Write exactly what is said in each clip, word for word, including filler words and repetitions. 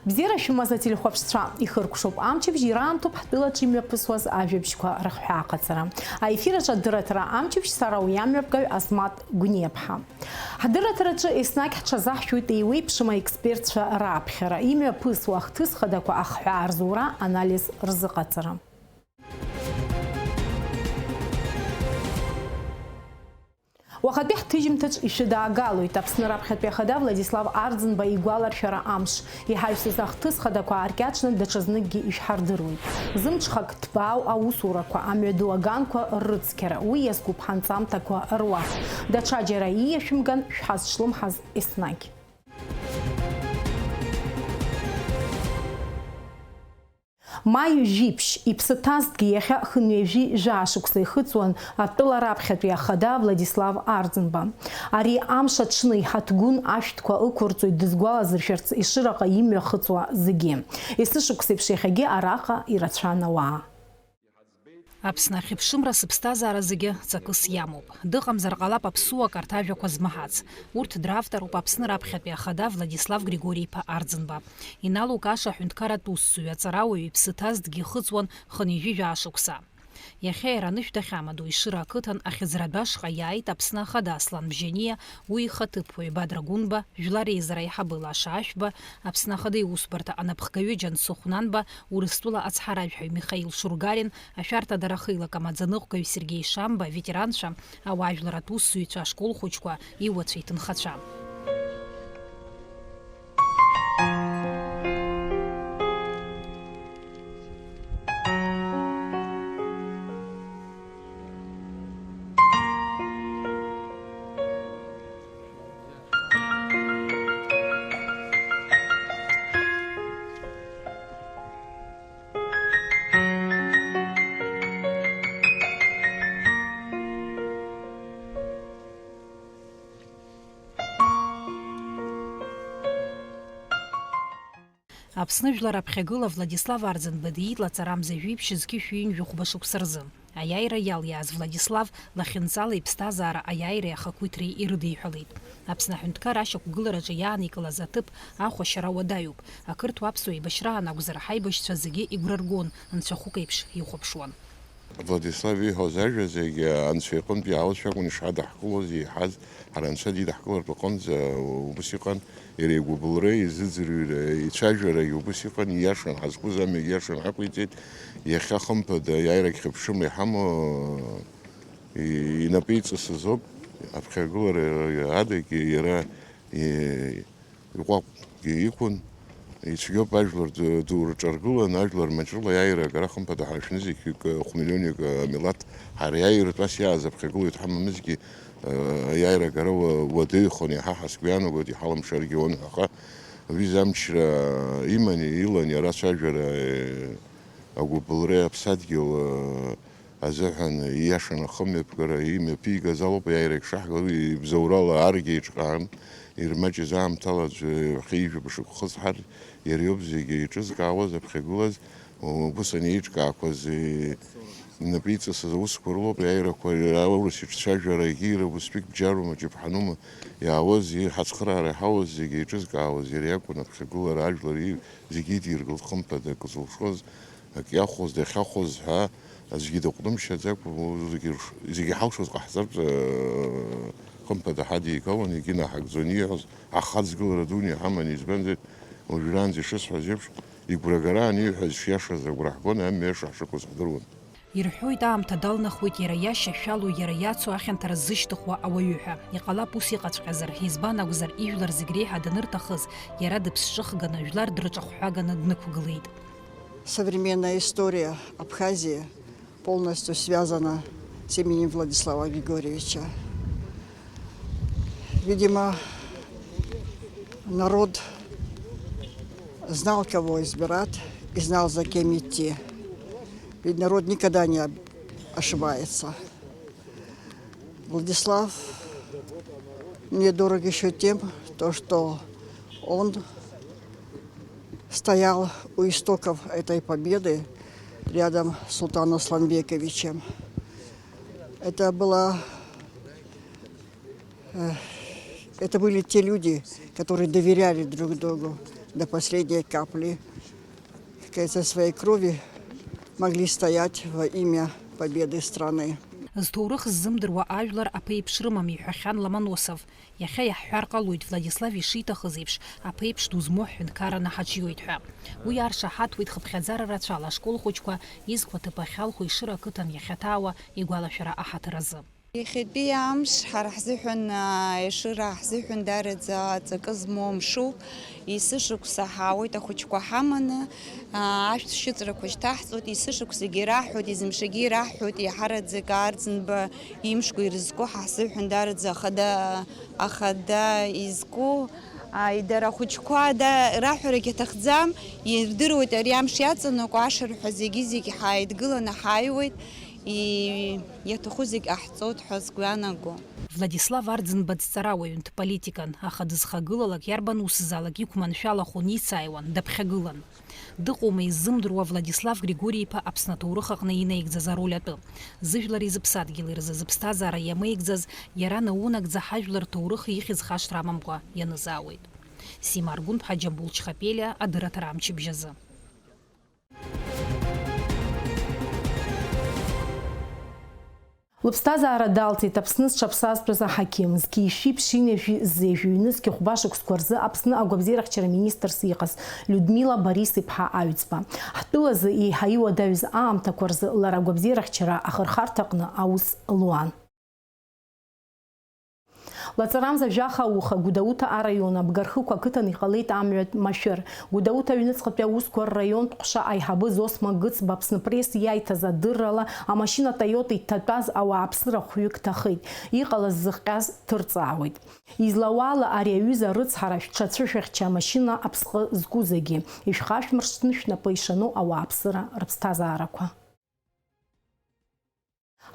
Бзиара шәымаз ателехәаԥшцәа, ихыркәшоуп амчыбжь, ираамҭоуп ҳтәылаҿы имҩаԥысуаз ажәабжьқәа рыхҳәаа аҟаҵара. Аефир аҿы адырраҭара амчыбжь, сара уи амҩаԥгаҩ Асмаҭ Гәниаԥҳа. Ҳдырраҭараҿы еснагь ҳҽазаҳшәоит еиуеиԥшым аекспертцәа рааԥхьара, имҩаԥысуа ахҭыс хадақәа ахҳәаа рзура, анализ рзыҟаҵара. Уахатәи ҳҭыжьымҭаҿ ишәыдаагалоит Аԥсны раԥхьатәи ахада Владислав Арӡынба игәаларшәара амш. Иҳаҩсыз ахҭыс хадақәа ааркьаҿны даҽазныкгьы ишәҳардыруеит. Зымҽхак ҭбаау аусурақәа, амҩаду аганқәа ррыцқьара, уи иазкуп ҳанҵамҭақәа руах. Даҽаџьара ииашәымган шәҳазҿлымҳаз еснагь. Маи жәиԥшь, иԥсы ҭазҭгьы иахьа хынҩажәи жәаа шықәса ихыҵуан атәыла раԥхьатәи ахада Владислав Арӡынба. Ари амш аҽны иҳаҭгәын ашәҭқәа ықәырҵоит дызгәалазыршәарц Ешыраҟа имҩахыҵуа зегьы. Есышықәсеиԥш иахьагьы араҟа ирацәан ауаа. Аԥсны ахьыԥшымра сыԥсҭазаара зегьы ҵакыс иамоуп. Дыҟамзар ҟалап аԥсуак арҭ ажәақәа змаҳац. Урҭ дравторуп Аԥсны раԥхьатәи ахада Владислав Григори-иԥа Арӡынба. Иналукааша аҳәынҭқарратә усзуҩ, аҵарауаҩ, иԥсы ҭазҭгьы ихыҵуан хынҩажәи жәаа шықәса. Иахьа иара анышә дахьамадоу Ешыра ақыҭан ахьыӡратә ашҟа иааит Аԥсны ахада Аслан Бжьаниа, уи ихаҭыԥуаҩ Бадра Гәынба, Жәлар Реизара аиҳабы Лаша Ашәба, Аԥсны ахада иусбарҭа анапхгаҩы Џьансыхә Нанба, Урыстәыла ацҳаражәҳәаҩ Михаил Шургарин, ашәарҭадара хеилак амаӡаныҟәгаҩ Сергеи Шамба, аветеранцәа, ауаажәларратә усзуҩцәа, ашкол хәыҷқәа, иуацәа, иҭынхацәа. Аԥсны жәлар аԥхьагыла Владислав Арӡынба диит лаҵарамза жәиԥшь зқьышә ҩынҩажәи хәба шықәса рзы. Аиааира иалиааз Владислав лахьынҵала иԥсҭазаара аиааиреи ахақәиҭреи ирыдиҳәалеит. Аԥсны аҳәынҭқар ашьақәгылараҿы иааникылаз аҭыԥ ахәашьара уадаҩуп. Ақырҭуа-аԥсуа еибашьраан акәзар, ҳаибашьцәа зегьы игәра ргон, нцәахәык еиԥш ихәаԥшуан. Владислав ииҳәоз ажәа зегьы Анцәа иҟынтә иаауз акәын ишҳадаҳкылоз, иеиҳаз, ҳара Анцәа дидаҳкылартә аҟынӡа убыс иҟан, иара игәыбылра, изыӡырҩра, ицәажәарагьы убыс иҟан, ииашан ҳазқәыз амҩагь ииашан ҳақәиҵеит, иахьа хымԥада аиааирагь хьыԥшыма иҳамоу, и-, инапы иҵасыз ауп, аԥхьагылара адагьы иара, и-, Иҟәаҟәгьы иқәын, ицәгьоуп ажәлар ду, ду рҿаргыланы, ажәлар маҷрыла иааира агара хымԥада ҳаршәны зегь ҩык, хә-миллионҩык амилаҭ ҳара иааиртә ас иааз аԥхьагылоит ҳамамызгьы, э, аиааира агара уа-, уадаҩхон, иаҳа ҳа сгәы иаанагоит, иҳалымшаргьы уан ҳәа аха, аҩыза амчра иман, илан иара ацәажәара, э, агәыбылреи аԥсадгьыл, э, азыҳәан ииашаны ахымҩаԥгара имҩаԥигаз алоуп, аиааира ишаҳгало, ибзоурала аргьы еиҿкаан, ирмаҷыз аамҭала аӡәы ҩахьа ижәаба шықәхыз ҳар, иара иоуп зегьы еиҿызкаауаз, аԥхьагылаз, убыс анеиҿкаақәаз, инапы иҵасыз аусқәа рылоуп, аиааирақәа, аурыс иҿцәажәарагьы ираб устәык бџьарума, џьаԥҳанума, иаауаз, иҳацхыраара иҳауаз зегьы еиҿызкаауаз иара иакәын аԥхьагылара, ажәлар ир-, зегьы идиргылт, хымԥада, акы зылшоз, ак иахәоз, дахьахәоз ҳәа аӡәгьы дыҟәнымшьаӡакәа, зегьы рш-, зегьы ҳалшоз ҟаҳҵартә, хымԥада ҳадигалон, егьынаҳагӡон ииҳәоз, ҳахаҵгылара дуны иҳаман, избанзар, уажәраанӡа ишысҳәаз еиԥш, игәрагара аниҳәаз шиашаз агәра ҳгон, амҩа иаша ҳшықәыз ҳдыруан. Ирҳәоит, аамҭа далнахуеит иара иашьа шәалоу, иара иацу ахьанҭара ззышьҭыхуа ауаҩы ҳәа. Иҟалап ус иҟаҵәҟьазар, избан акәзар, ижәлар зегь реиҳа данырҭахыз, иара дыԥсҿыхганы, жәлар дрыҿахәҳәаганы днықәгылеит. Современная история Абхазии полностью связана с именем Владислава Григорьевича. Видимо, народ знал, кого избирать, и знал, за кем идти. Ведь народ никогда не об-, ошибается. Владислав мне дорог ещё тем, то, что он стоял у истоков этой победы рядом с Султаном Асланбековичем. Это была, э, это были те люди, которые доверяли друг другу, До последней капли, как говорится, своей крови могли стоять во имя победы страны. Зҭоурых ззымдыруа ажәлар аԥеиԥш рымам, иҳәахьан Ломоносов. Иахьа иаҳҳәар ҟалоит, Владислав ишиҭахыз еиԥш, аԥеиԥш ду змоу ҳҳәынҭқарраны ҳаҿиоит ҳәа. Уи аршаҳаҭуеит хыԥхьаӡара рацәала ашколхәыҷқәа изқәа ҭыԥ ахьалху Ешыра ақыҭан иахьаҭаауа игәалашәара аҳаҭыр азы. Иахьатәи амш ҳара ҳзыҳәан, аа, Ешыра ҳзыҳәан дараӡа ҵакы змоу амшуп. Есышықәса ҳаауеит ахәыҷқәа ҳаманы, аа, ашәҭ шьыҵәрақәа шьҭаҳҵоит, есышықәсагьы ираҳҳәоит, есымшагьы ираҳҳәоит, еиҳараӡак Арӡынба имшқәа ирызку ҳа ҳзыҳәан дараӡа ахада, ахада изку, аа, дара ахәыҷқәа да-, раҳәарагьы аҭахӡам, ирдыруеит ари амш иаҵанакуа ашырҳәа зегьы-зегь ҳааидгыланы ҳааиуеит. И-, иаҭаху зегь ҟаҳҵоит ҳәа сгәы ианаго. Владислав Арӡынба дҵарауаҩын, дполитикан, аха дызхагылалак иарбан усзаалак иқәманшәалахон, ицааиуан, даԥхьагылан. Дыҟоума иззымдыруа Владислав Григори-иԥа Аԥсны аҭоурых аҟны инаигӡаз ароль атәы? Зыжәлари зыԥсадгьыли рзы зыԥсҭазаара иамеигӡаз иара наунагӡа ҳажәлар рҭоурых ихьӡ хашҭра амамкәа ианызаауеит. Сима Аргәынԥҳа, Џьамбул Чхапелиа, адырраҭара амчыбжь азы. Лыԥсҭазаара далҵит Аԥсны зҽаԥсазтәыз аҳақьым, зқьи шәи ԥшьынҩажәи зежә ҩнызқь хәба шықәсқәа рзы Аԥсны агәабзиарахьчара министрс иҟаз Людмила Борис-иԥҳа Аҩӡба. Ҳтәылазы еиҳа иуадаҩыз аамҭақәа рзы лара агәабзиарахьчара ахырхарҭаҟны аус луан. Лаҵарамза жәаха ауха Гәдоуҭа араион Абгархықә ақыҭан иҟалеит амҩатә машәыр. Гәдоуҭа аҩныҵҟатәи аусқәа рраионтә ҟәша аиҳабы Зосма Гыцба Аԥсны Пресс иаиҭаз адыррала амашьына Toyota иҭатәаз ауааԥсыра хәҩык ҭахеит. Иҟалаз зыхҟьаз ҭырҵаауеит. Излауала, ари аҩыза арыцҳара шәҽацәышәахьча амашьына аԥсҟы зку зегьы, ишәхашәмыршҭны шәнапы ишану ауааԥсыра рыԥсҭазаарақәа.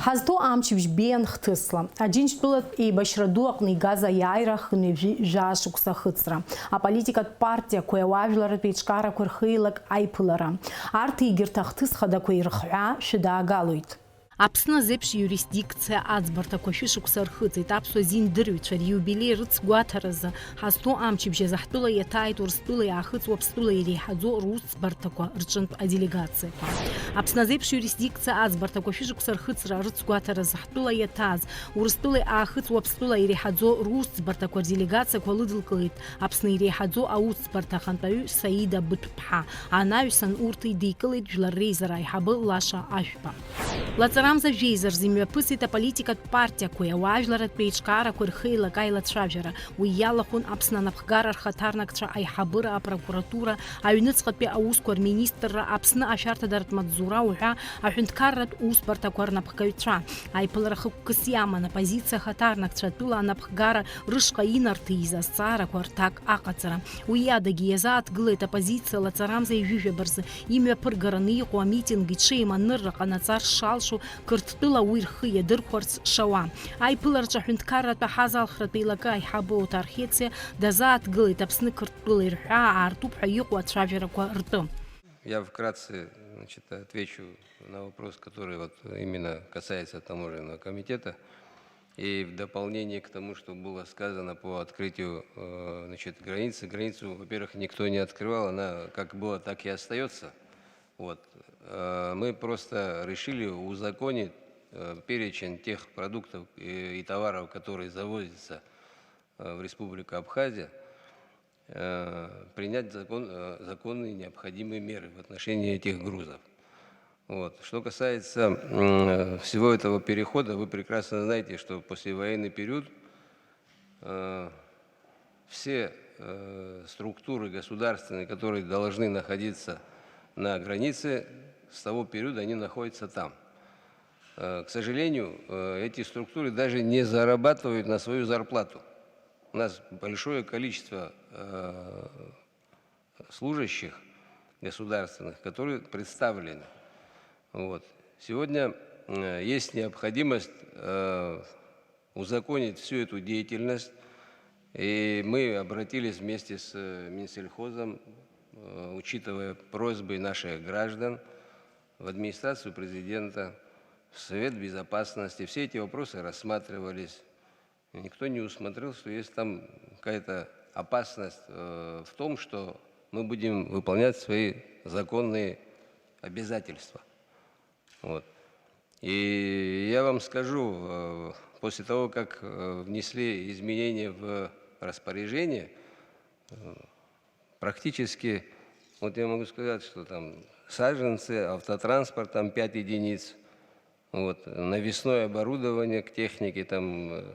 Ҳазҭоу амчыбжь беиан хҭысла. Аџьынџьтәылатә еибашьра ду аҟны игаз аиааира хынҩажәи жәаа шықәса ахыҵра. Аполитикатә партиақәеи ауаажәларратә еиҿкаарақәеи рхеилак аиԥылара. Арҭ егьырҭ ахҭыс хадақәа ирыхҳәаа шәыдаагалоит. Аԥсны азеиԥш иуристдикциа аӡбарҭақәа шәышықәса рхыҵит аԥсуа зиндырҩцәа риубилеи рыцгәаҭаразы. Ҳазҭоу амчыбжь азы ҳтәыла иаҭааит Урыстәылеи Аахыҵ Уаԥстәылеи иреиҳаӡоу русӡбарҭақәа рҿынтә аделегациақәа. Аԥсны азеиԥш иуристдикциа аӡбарҭақәа шәышықәса рхыҵра рыцгәаҭаразы ҳтәыла иаҭааз Урыстәылеи Аахыҵ Уаԥстәылеи иреиҳаӡоу русӡбарҭақәа рделегациақәа лыдылкылеит Аԥсны иреиҳаӡоу аусӡбарҭа ахантәаҩы Саида Быҭәԥҳа, анаҩсан урҭ идикылеит Жәлар Реизара аиҳабы Лаша Ашәба. Лаҵарамза жәеиза рзы имҩаԥысит аполитикатә партиақәеи ауаажәларратә еиҿкаарақәеи рхеилак аилацәажәара. Уи иалахәын Аԥсны анапхгара рхаҭарнакцәа аиҳабыра, апрокуратура, аҩныҵҟатәи аусқәа рминистрра, Аԥсны ашәарҭадаратә маҵзура уҳәа аҳәынҭқарратә усбарҭақәа рнапхгаҩцәа. Аиԥылара хықәкыс иаман аппозициа ахаҭарнакцәа атәыла анапхгара рышҟа инарҭиз азҵаарақәа рҭак аҟаҵара. Уи адагьы иазааҭгылеит аппозициа лаҵарамза ижәижәаба рзы имҩаԥыргараны иҟоу амитинг иҽеиманырра ҟанаҵар шалшо, Қырҭтәыла уи рхы иадырхәарц шауа. Аиԥылараҿы аҳәынҭқарратә аҳазалхратә еилакы аиҳабы Оҭар Хециа дазааҭгылеит Аԥсны Қырҭтәыла ирҳәаа аартуп ҳәа иҟоу ацәажәарақәа ртәы. Я вкратце, значит, отвечу на вопрос, который вот именно касается таможенного комитета. И в дополнение к тому, что было сказано по открытию, э, значит, границы. Границу, во-первых, никто не открывал, она как была, так и остается. Вот. Э, мы просто решили узаконить, э, перечень тех продуктов, э, и товаров, которые завозятся, э, в Республику Абхазия, э, принять закон, э, законные необходимые меры в отношении этих грузов. Вот. Что касается, м, всего этого перехода, вы прекрасно знаете, что послевоенный период, э, все, э, структуры государственные, которые должны находиться на границе, с того периода они находятся там. Э, к сожалению, э, эти структуры даже не зарабатывают на свою зарплату. У нас большое количество, э, служащих государственных, которые представлены. Вот. Сегодня, э, есть необходимость, э, узаконить всю эту деятельность. И мы обратились вместе с, э, Минсельхозом, э, учитывая просьбы наших граждан, в администрацию президента, в Совет Безопасности. Все эти вопросы рассматривались. Никто не усмотрел, что есть там какая-то опасность, э, в том, что Мы будем выполнять свои законные обязательства. Вот. И я вам скажу, э, после того, как, э, внесли изменения в распоряжение, э, практически, вот я могу сказать, что там саженцы, автотранспорт, там пять единиц, вот, навесное оборудование к технике, там, э,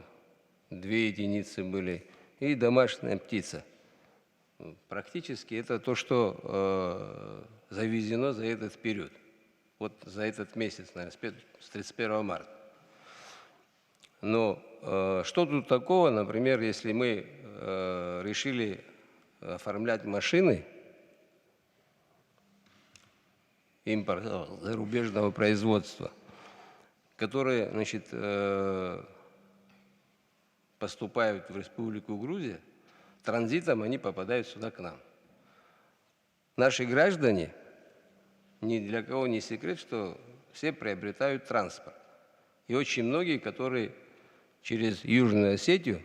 две единицы были, и домашняя птица. Практически это то, что, э, завезено за этот период. Вот за этот месяц, наверное, с пе-, с тридцать первого марта. Но, э, что тут такого, например, если мы, э, решили оформлять машины импорта, зарубежного производства, которые, значит, э, поступают в Республику Грузия, транзитом они попадают сюда к нам. Наши граждане, ни для кого не секрет, что все приобретают транспорт. И очень многие, которые через Южную Осетию,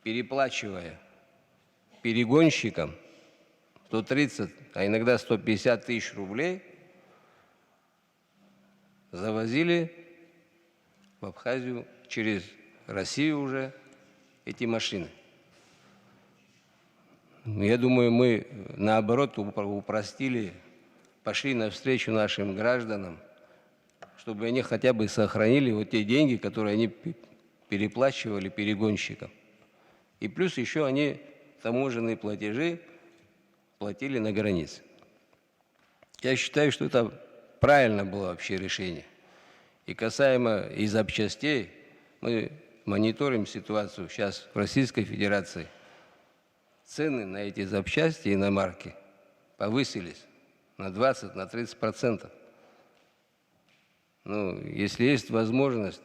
переплачивая перегонщикам сто тридцать, а иногда сто пятьдесят тысяч рублей, завозили в Абхазию через Россию уже эти машины. Я думаю, мы, наоборот, упро-, упростили, пошли навстречу нашим гражданам, чтобы они хотя бы сохранили вот те деньги, которые они пе-, переплачивали перегонщикам. И плюс еще они таможенные платежи платили на границе. Я считаю, что это правильно было вообще решение. И касаемо и запчастей, мы мониторим ситуацию сейчас в Российской Федерации. Цены на эти запчасти, иномарки, повысились на двадцать, на тридцать процентов. Ну, если есть возможность,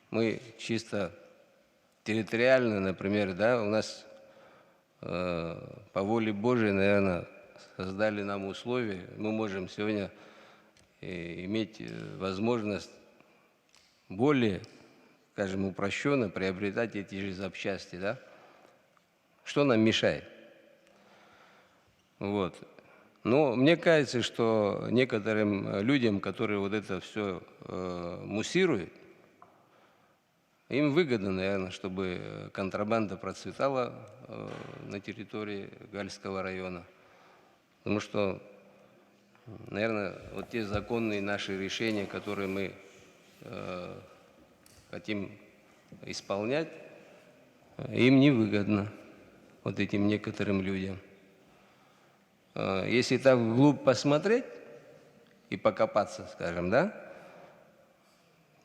мы чисто территориально, например, да, у нас, э, по воле Божией, наверное, создали нам условия, мы можем сегодня, э, иметь, э, возможность более, скажем, упрощенно приобретать эти же запчасти, да. Что нам мешает? Вот. Но мне кажется, что некоторым, э, людям, которые вот это всё, э, муссируют, им выгодно, наверное, чтобы контрабанда процветала, э, на территории Гальского района. Потому что, наверное, вот те законные наши решения, которые мы, э, хотим исполнять, э, им невыгодно, вот этим некоторым людям. Э, если так вглубь посмотреть и покопаться, скажем, да,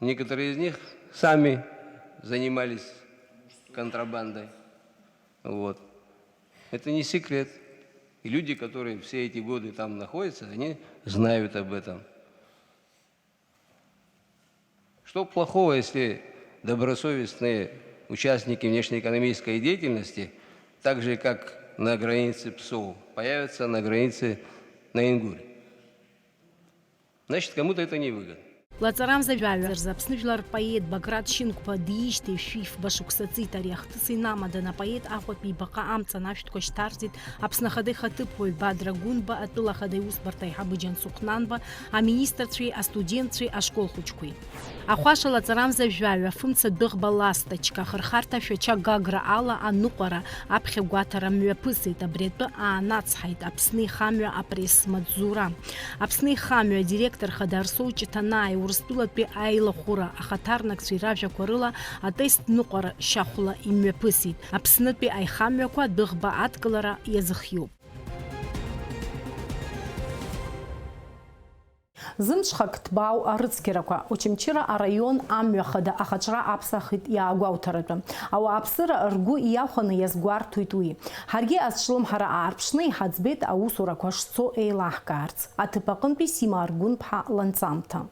некоторые из них сами занимались контрабандой. Вот. Это не секрет. И люди, которые все эти годы там находятся, они знают об этом. Что плохого, если добросовестные участники внешнеэкономической деятельности, так же, как на границе ПСОУ, появятся на границе на Ингуре? Значит, кому-то это невыгодно. Лаҵарамза жәаҩа рзы Аԥсны жәлар рпоет Баграт Шьынқәба диижьҭеи шәи фба шықәса ҵит. Ари ахҭыс инамаданы апоет Аҟәатәи ибаҟа амҵан ашәҭқәа шьҭарҵеит Аԥсны Ахада ихаҭыԥуаҩ Бадра Гәынба, атәыла Ахада иусбарҭа аиҳабы Џьансыхә Нанба, аминистрцәеи астудентцәеи ашкол хәыҷқәеи. Ахәаша лаҵарамза жәаҩа, Фымца адәыӷба ласточка, ахырхарҭа Шәача Гагра ала аныҟәара аԥхьа гәаҭара мҩаԥысит. Абри атәы аанацҳаит Аԥсны ихамҩа апресс-маҵзура. Аԥсны ихамҩа адиректор хада Арсоу Ҷыҭанааи Урыстәылатәи аилахәыра ахаҭарнакцәеи ражәақәа рыла атест ныҟәара шьахәла имҩаԥысит. Аԥснытәи аихамҩақәа адәыӷба адкылара иазыхиоуп. Зымҽхак ҭбаау арыцқьарақәа, Очамчыра араион амҩа хада ахаҿра аԥсахит иаагәауҭаратәы. Ауааԥсыра ргәы иахәаны иазгәарҭоит уи. Ҳаргьы азҿлымҳара аарԥшны иҳаӡбеит аусурақәа шцо еилаҳкаарц. Аҭыԥ аҟынтәи Сима Аргәынԥҳа ланҵамҭа.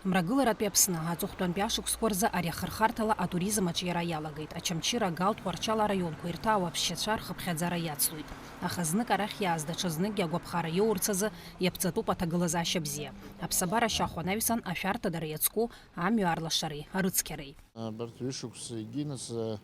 Мрагыларатәи Аԥсны аҵыхәтәантәи ашықәсқәа рзы ари ахырхарҭала атуризм аҿиара иалагеит. Очамчыра, Галтә, Тҟәарчал араионқәа ирҭаау аԥсшьацәа рхыԥхьаӡара иацлоит. Аха знык арахь иааз даҽазныкгьы агәаԥхара иоурц азы иаԥҵатәуп аҭагылазаашьа бзиа. Аԥсабара шьахә анаҩсан ашәарҭадара иацку амҩа арлашареи арыцқьареи. Абарҭ ҩышықәса егьи нас, э,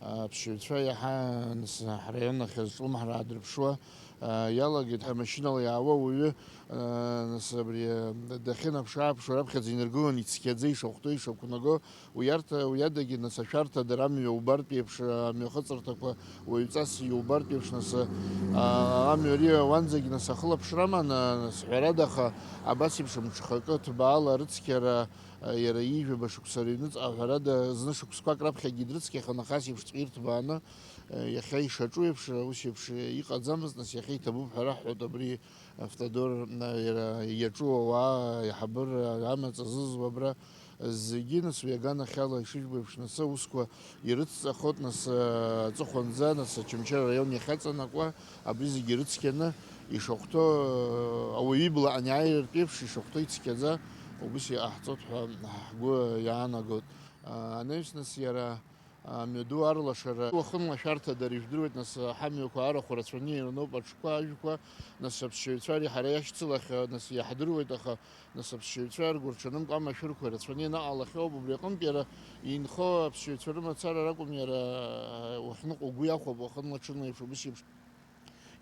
Аԥсшьаҩцәа иаҳа, нас, ҳраион ахь азҿлымҳара аадырԥшуа, а, иалагеит. Амашьынала иаауа ауаҩы, а, нас, абри, а, дахьынаԥш-ааԥшуа раԥхьаӡа инаргылон ицқьаӡа ишахәҭоу, ишақәнаго. Уи арҭ, уи адагьы, нас, ашәарҭа дара амҩа убартә еиԥш, а, амҩахыҵырҭақәа уаҩҵас иубартә еиԥш, нас, а, амҩа ари уанӡагь, нас, ахылаԥшра аман, а, нас, ҳәарада, аха абас еиԥш мҽхакы ҭбаала рыцқьара, а, иара ҩажәаба шықәса рыҩныҵҟа, ҳәарада, зны шықәсқәак раԥхьагьы дрыцқьахон, аха ас еиԥш ҵәир ҭбааны, а, иахьа ишаҿу еиԥш, ус еиԥш иҟаӡамызт, нас, иахьа иҭабуп ҳәа раҳҳәоит абри автодор, а, иара иаҿу ауаа, аиҳабыра, амаҵ азызуа абра, зегьы, нас, уи аганахьала ишыжәбо еиԥш, нас, аусқәа ирыцҵахот, нас, аҵыхәанӡа, нас, Очамчыра араион иахьаҵанакуа, абри зегьы ирыцқьаны, ишахәҭоу, ауаҩы ибла аниааиртә еиԥш, ишахәҭоу ицқьаӡа, убыс иҟаҳҵоит ҳәа ҳгәы иаанагоит. Анаҩс, нас, иара амҩаду арлашара уахынла ашәарҭа дара ижәдыруеит, нас, ҳамҩақәа арахә рацәаны ианоуп аҽқәа, ажәқәа, нас, аԥсшьаҩцәа ари ҳара иашьцылахь, нас, иаҳдыруеит, аха, нас, аԥсшьаҩцәа ргәырҽанымкәа амашәырқәа рацәаны ианаҟалахьоуп, убри аҟынтә иара инхо аԥсшьаҩцәа рымацара ракәым, иара уахьныҟәо угәы иахәап, уахынла-ҽынла еиԥш, убыс еиԥш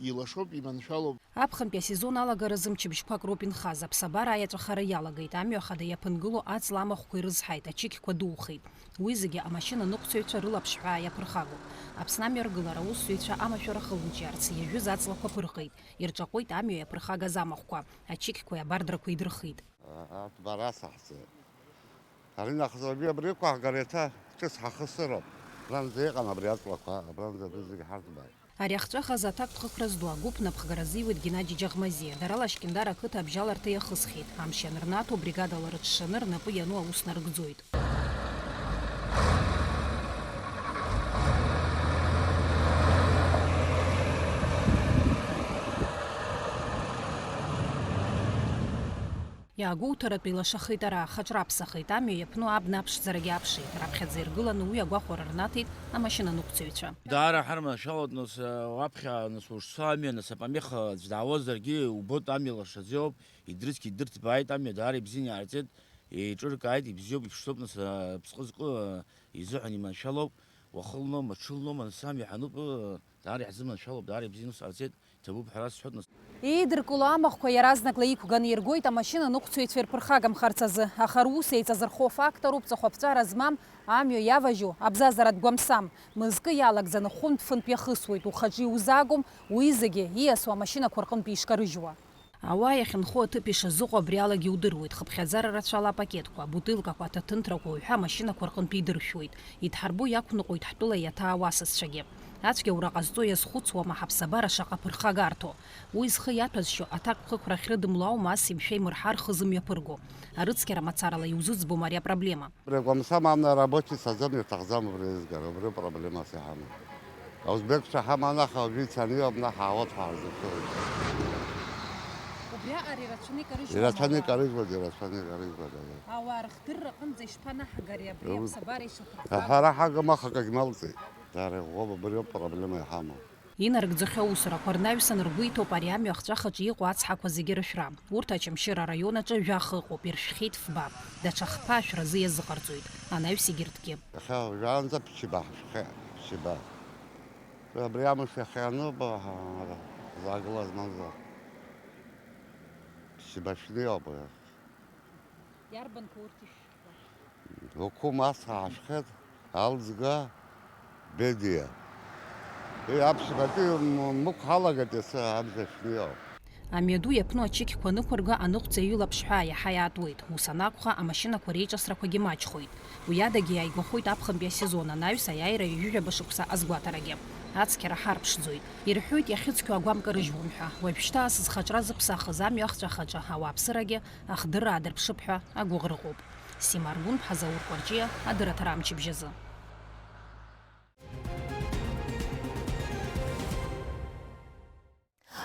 илашоуп, иманшәалоуп. Аԥхынтәи асезон алагаразы мчыбжьқәак роуп инхаз, аԥсабара аиаҵәахара иалагеит, амҩа ахада иаԥынгыло аҵла амахәқәа ирызҳаит, ачықьқәа духеит. Уи зегьы амашьынаныҟәцаҩцәа рылаԥш ҳәаа иаԥырхагоуп. Аԥсны амҩаргылара аусзуҩцәа амашәыр ахылымҿиаарц иажәыз аҵлақәа ԥырҟеит, ирҿаҟәеит амҩа иаԥырхагаз амахәқәа, ачықьқәеи абардрақәеи дырхит. Арҭ бара саҳзы. Аринахыс абри, абри иқәаҳгар еиҭа ҿыц ҳахысыроуп. Абранӡа иҟан абри аҵлақәа, абранӡа абри зегьы ҳарҭбааит. Ари ахҵәахаз аҭакԥхықәра зду агәыԥ напхгара азиуеит Геннади Џьаӷмазиа. Дара Лашькьындар ақыҭа абжьаларҭа иахысхьеит. Амш ианрнаҭо, бригадала рыҽшаны рнапы иану аус нарыгӡоит. Иаагәоуҭаратәы илашахеит ара, хаҿраԥсахеит, амҩа иаԥну абна аԥшӡарагьы аԥшит, раԥхьаӡа иргыланы уи агәахәара рнаҭеит амашьынаныҟәцаҩцәа. Даара ҳарманшәалоит, нас, уаԥхьа, нас, ушцо амҩа, нас, апомеха аӡә даауазаргьы убоит, амҩа лашаӡоуп, идрыцқьеит, дырҭбааит, амҩа даара ибзианы иаарҵеит, еиҿыркааит, ибзиоуп, иԥшӡоуп, нас, аԥсҟы зкы изыҳәан иманшәалоуп, уахынлома, ҽынлома, нас, амҩа ҳануп, даара иаҳзыманшәалоуп, даара ибзианы ус ҟарҵеит. Иҭабуп ҳәа расҳәоит, нас. Еидыркыло амахәқәа иаразнак лаиқәганы иргоит амашьынаныҟәцаҩцәа ирԥырхагамхарц азы, аха рус еиҵазырхо фактор ауп, ҵыхәаԥҵәара змам, амҩа иаважьу абзазаратә гәамсам. Мызкы иалагӡаны хәынтә-фынтә иахысуеит, ухаҿы иузаагом, уи зегьы ииасуа амашьынақәа рҟынтә ишкарыжьуа. Ауаа иахьынхо аҭыԥ ишазыҟоу абриалагьы удыруеит, хыԥхьаӡара рацәала апакетқәа, абутылкақәа, аҭаҭынтрақәа уҳәа амашьынақәа рҟынтә идыршәуеит. Иҭҳарбо иақәныҟәоит ҳтәыла иаҭаау асасцәагьы. Ацәгьаура ҟазҵо иазхәыцуама ҳаԥсабара шаҟа ԥырхага арҭо? Уи зхы иаҭәазшьо аҭакԥхықәра ахьрыдымло аума ас еиԥш еимырҳар хы зымҩаԥырго? Арыцқьара мацарала иузыӡбом ари апроблема. Абри агәамсам амна арабочиц азын ирҭахӡам убри еизгара, убри проблемас иҳамоу. Аузбекцәа ҳаман, аха уажәы ицаны иҟам, наҳ аауеит ҳәа ҳарзыԥшуеит. Убриаҟара ирацәаны икарыжьуама? Ирацәаны ауаа? Икарыжьуеит, ирацәаны икарыжьуеит, аиеи. Ауаа рыхдырра аҟынӡа ишԥанаҳгари абри Ус- аԥсабара ишахәҭаху? Аҳәара ҳагым, аха акагь малҵит. Дара иӷәӷәоуп, абри ауп проблема иҳамоу. Инарыгӡахьоу аусурақәа рнаҩсан ргәы иҭоуп ари амҩа ахҵәахаҿы иҟоу ацҳақәа зегьы рышәра. Урҭ Очамчыра араион аҿы жәаха ыҟоуп, иршәхьеит фба. Даҽа хԥа ашәразы иазыҟарҵоит анаҩс егьырҭгьы. Иахьа уажәраанӡа ԥшьба ҳшәхьеит, ԥшьба. Абри амш иахьану, ба, ҳа, ҳзаагылаз мамзар. Ԥшьба шәны иоуп. Иарбанқәоу урҭ ишәшәқәа? Уқәу Масра ҳашәхьеит, Алӡга, Бедиа. Уи аԥшьбатәи м-, мықә ҳалагеит, асы абжа шәны иоуп. Амҩаду иаԥну ачықьқәа анықәырга, аныҟәцаҩ илаԥш ҳәа иаҳа иаатуеит. Ус анакәха, амашьынақәа реиҿасрақәагьы маҷхоит. Уи адагьы иааигәахоит аԥхынтәи асезон анаҩс аиааира ҩажәижәаба шықәса азгәаҭарагьы. Ацқьара ҳарԥшӡоит. Ирҳәоит, иахьыцқьоу агәам карыжьуам ҳәа. Уажәшьҭа ас зхаҿра зыԥсахыз амҩа ахҵәахаҿы ауааԥсырагьы ахдырра аадырԥшып ҳәа агәыӷра ыҟоуп. Сима Аргәынԥҳа, Заур Кәарҷиа, адырраҭара амчыбжь азы.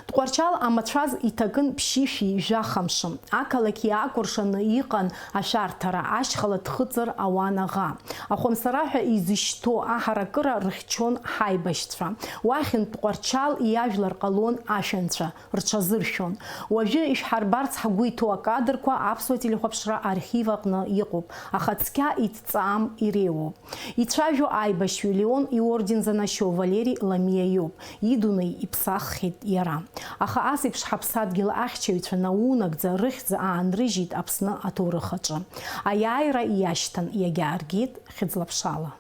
Тҟәарчал амацәаз иҭакын ԥшьышәи жәахамшым. Ақалақь иаакәыршаны иҟан ашәарҭара, ашьхала дхыҵыр ауан аӷа. Ахәамсараҳәа изышьҭоу аҳаракыра рыхьчон ҳаибашьцәа. Уахьынтә Тҟәарчал иажәлар ҟалон ашәанцәа, рҽазыршәон. Уажәы ишәҳарбарц ҳгәы иҭоу акадрқәа аԥсуа телехәаԥшра архив аҟны иҟоуп, аха цқьа иҭҵаам, иреиуоуп. Ицәажәо аибашьҩы Леон иорден занашьоу Валери Ламиа иоуп. Идунеи иԥсаххьеит иара. Аха ас еиԥш ҳаԥсадгьыл ахьчаҩцәа наунагӡа рыхьӡ аанрыжьит Аԥсны аҭоурых аҿы. Аиааира иашьҭан, иагьааргеит хьыӡла-ԥшала.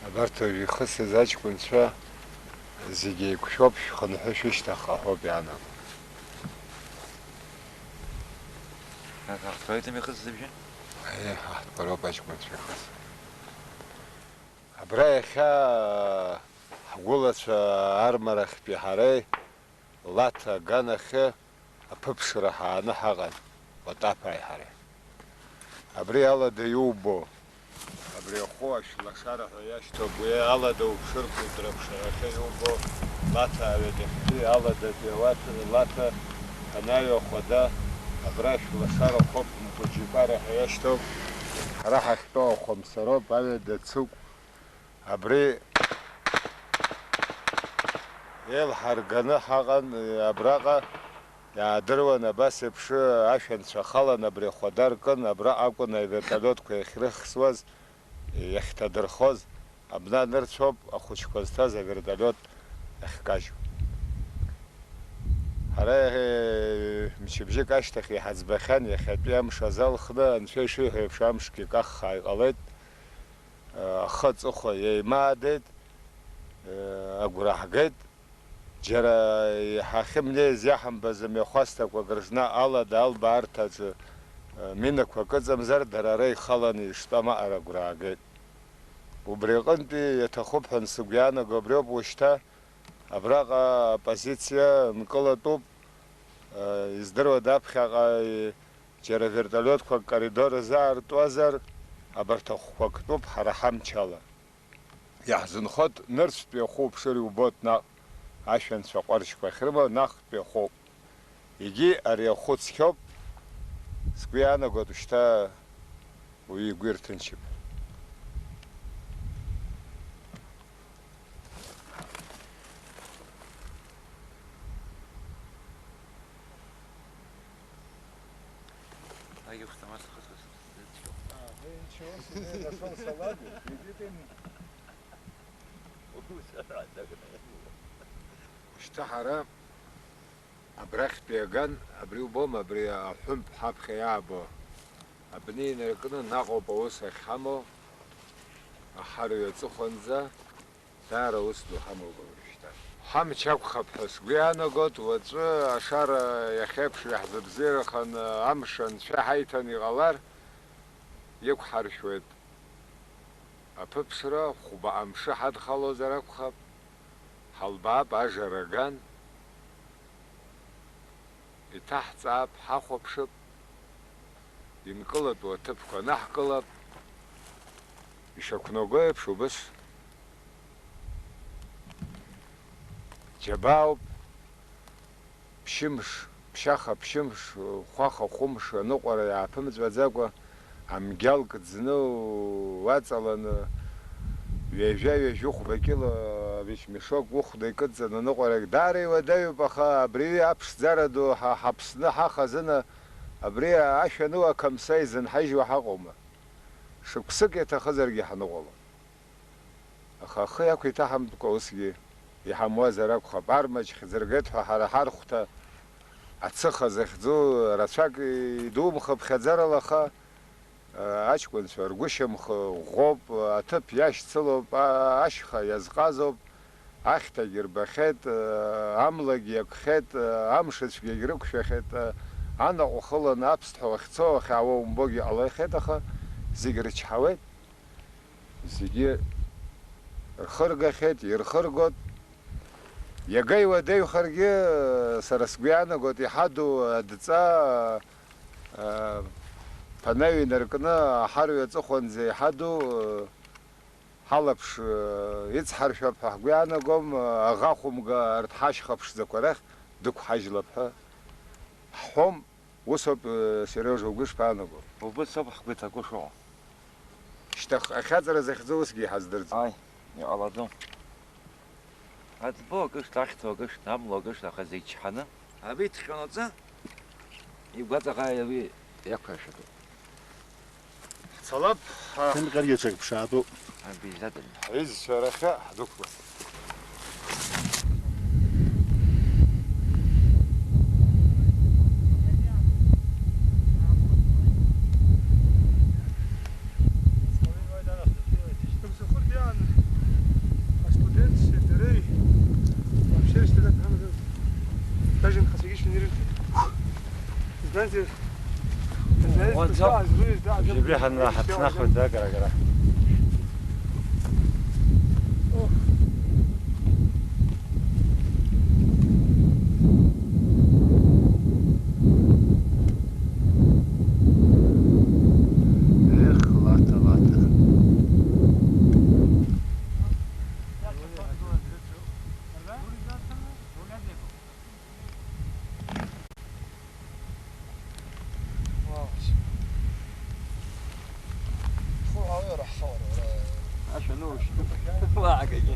Абарҭ уажә ихысыз аҷкәынцәа зегьы еиқәшәоуп, шәхынҳәы шәышьҭахьҟа ҳәоуп иаанаго. Аха ҳтәоитәым ихысыз абжьы? Аиеи, ҳтәқәа роуп аҷкәынцәа ихысыз. Абра иахьа ҳгәылацәа армарахьтәи ҳареи Лаҭа аганахьы аԥыԥшра ҳааны ҳаҟан, Отаԥааи ҳареи. Абри алада иубо, абри ахәы ашәлашара ҳәа иашьҭоуп, уи алада уԥшыр, Кәыдры аԥшаҳәахьы иубо, Лаҭа аҩадахьтәи аладатәи ауаҭра Лаҭа анаҩахәада, абра ашәлашара хәыԥ Мқәыџьекәара ҳәа иашьҭоуп. Ҳара ҳахьтәоу ахәамсароуп, аҩада Цыгә. Абри еилҳарганы ҳаҟан, абраҟа иаадыруан, абас еиԥш ашәанцәа халан, абри ахәада ркын, абра акәын авертолиотқәа иахьрыхсуаз, иахьҭадырхоз, абна анырцәоуп ахәыҷқәа зҭаз авертолиот ахькажьу. Ҳара, э, мчыбжьык ашьҭахь иҳаӡбахьан, иахьатәи амш азалхны, анцәа ишиҳәо еиԥш, амшгьы каххаа иҟалеит. Ахы аҵыхәа еимаадеит, агәра ҳгеит. Џьара иҳахьымнеиз иаҳамбаз амҩахәасҭақәак рзы наҟ алада албаарҭаҿы минақәак ыҵамзар, дара ара ихаланы иштәам аҟара агәра аагеит. Убри аҟынтәи иаҭахуп ҳәа сыгәы иаанаго абриоуп уажәшьҭа. Абраҟа апозициа нкылатәуп, издыруада аԥхьаҟа џьара вертолиотқәак коридор азаартуазар, абарҭ ахәқәа ктәуп ҳара ҳамчала. Иаҳзынхоит нырцәтәи ахәы уԥшыр иубоит наҟ, ашәанцәа ҟәарҷқәа ахьрымоу наҟтәи ахәоуп. Егьи ари ахәы цқьоуп, сгәы иаанагоит шьҭа уаҩы игәы ирҭынчып. Ай, ух, там, ас, ас, ас, ас, ас, ас. А, ну ничего себе, нашёл салагу. Иди ты. Шьҭа ҳара абрахьтәи аган, абри убома, абри аҳәымԥ ҳаԥхьа иаабо, абни инаркны наҟ ауп аус ахьҳамоу, аҳарҩа аҵыхәанӡа, даара ус ду ҳамоуп уажәшьҭа. Ҳамч акәхап ҳәа сгәы иаанагоит, уаҵәы ашара иахьеиԥш иаҳзыбзиараханы амш анцәа ҳаиҭан иҟалар, иқәҳаршәуеит. Аԥыԥшра хәба амшы ҳадхалозар акәхап, ҳалбаап ажара ган, иҭаҳҵаап, ҳахәаԥшып, инкылатәу аҭыԥқәа анаҳкылап, ишақәнаго еиԥш убыс џьабаауп. Ԥшьымш, ԥшьаха ԥшьымш, хәаха хәымш аныҟәара иааԥымҵәаӡакәа, амгьал кӡны уаҵаланы, ҩажәа-ҩажәихәба кьыла авещмешок ухәда икыдҵаны аныҟәарагь даара иуадаҩуп, аха абри аԥшӡара ду ҳа ҳаԥсны ҳахазына, абри ашәаныуа қамса изынҳажьуа ҳаҟоума? Шықәсык иаҭахызаргьы ҳныҟәалон. Аха ахы иақәиҭаҳамкәа усгьы иҳамуазар акәхап, армаҷ хьӡыргеит ҳәа ҳара ҳархәҭа ацыха захьӡу рацәак идумхыԥхьаӡарала аха, аҷкәынцәа ргәышьамх ӷәӷәоуп, аҭыԥ иашьцылоуп, а-, ашьха иазҟазоуп, Ахьҭагь рбахьеит, амлагь иакәхеит, амшцәгьагь рықәшәахьеит, анаҟә ухыланы аԥсҭҳәа уахьцо, уахьаауа умбогьы ҟалахьеит, аха зегь рычҳауеит, зегьы рхыргахьеит, ирхыргоит. Иага иуадаҩхаргьы, сара сгәы иаанагоит, иҳаду адҵа, а, ԥанаҩ инаркны аҳарҩа аҵыхәанӡа иҳаду, а, ҳалаԥш, э, ицҳаршәап ҳәа ҳгәы иаанагом, э, аӷа хәымга арҭ ҳашьха ԥшӡақәа рахь дықәҳажьлап ҳәа ҳҳәом, усоуп, э, Сериожа, угәы ишԥаанаго? Убыс ауп ҳгәы иҭаку шыҟоу. Шьҭах ахьаҵра захьӡу усгьы иҳаздырӡом. Ааи, иҟалаӡом. Аӡбо акышт, ахьҭоу акышт, амло акышт, аха зегь чҳаны. Абиҭҟьонаҵы игәаҵаҟа уи иақәыршәатәуп. Ҳцалап, ҳа. Ҭынҟьаргьы ҽак ԥшаатәуп. Обязательно. Ҳҩызцәа рахьы ҳдәықәлап. Астудентцәеи дареи вообще рышьҭа даҭамызт. Даже нхацәагьы шәнирырҭеит. Знаете, знаете, Уанцо? Жьыбри ҳанла-, ҳаԥшнахуеит, да, гара-гара. Ех, Лата, Лата. Ашәануушь. Уаагагьы.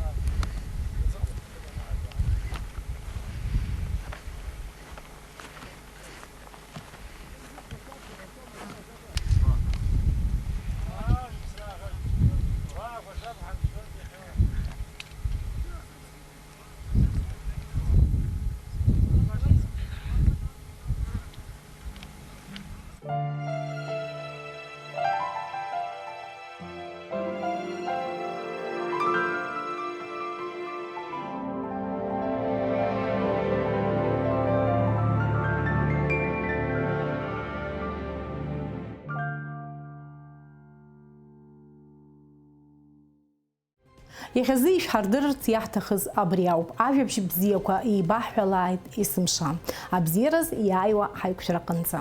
Иахьазы ишәҳардырырц иаҳҭахыз абри ауп. Ажәабжь бзиақәа еибаҳҳәалааит есымша. Абзиараз иааиуа ҳаиқәшәараҟынӡа.